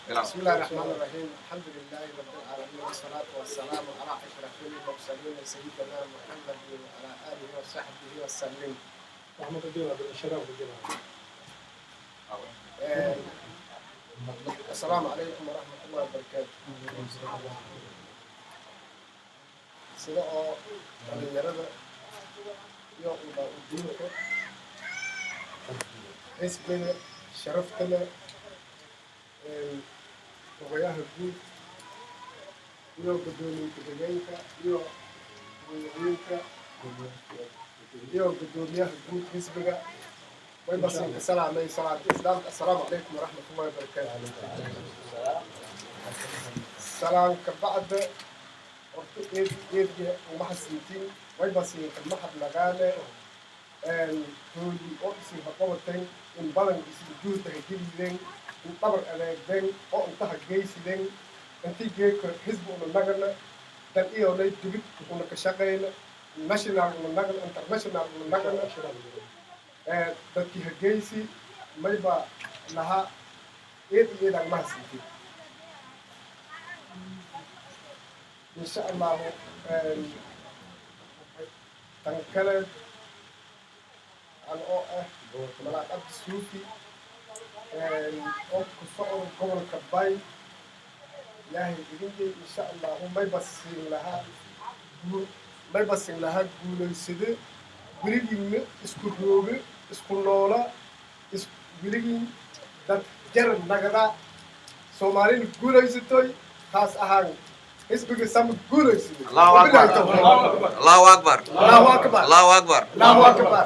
بسم الله الرحمن الرحيم، الحمد لله رب العالمين، والصلاة والسلام على أشرف المرسلين سيدنا محمد وعلى آله وصحبه وسلم. Waxma ka jira sharaaf ka jira. السلام عليكم ورحمة الله وبركاته. Sida oo dhalinyarada iyo udiinka xisbiga sharafta leh, xogayaha guud iyo guddoomiye ku-xigeenka iyo madaxweynka iyo guddoomiyaha guud xisbiga, way basinka salaamay salaada islaamka: assalaamu calaykum waraxmat ullahi wabarakaatu. Salaamka bacda, horta eed eedga umahadsantiin. Way basinka mahad nagaane hooli oo isin haqabatay in badan, isin juhda hageliden, in dhabar adeegden oo intaha geysideen, intii geeka xisbi una nagana dan iyonay dibid una ka shaqayna, national una nagana, international una nagana, dadkii hageysi mayba lahaa eed iyo eedaan mahadsantiin. Insha Allahu, tan kale, an oo ah Malaaq Abdi Suufi oo ku socdo gobolka Bay, Ilaahay idinkay, insha Allahu, mayba siin lahaa guul, mayba siin lahaa guulaysade. Weligiinna isku rooge, isku noola, is weligiin dad jaran nagada. Soomaalina guulaysatoy, taas ahaan xisbiga Sama guulaysaday. Allahu akbar. Allahu akbar. Allahu akbar. Allahu akbar. Allahu akbar.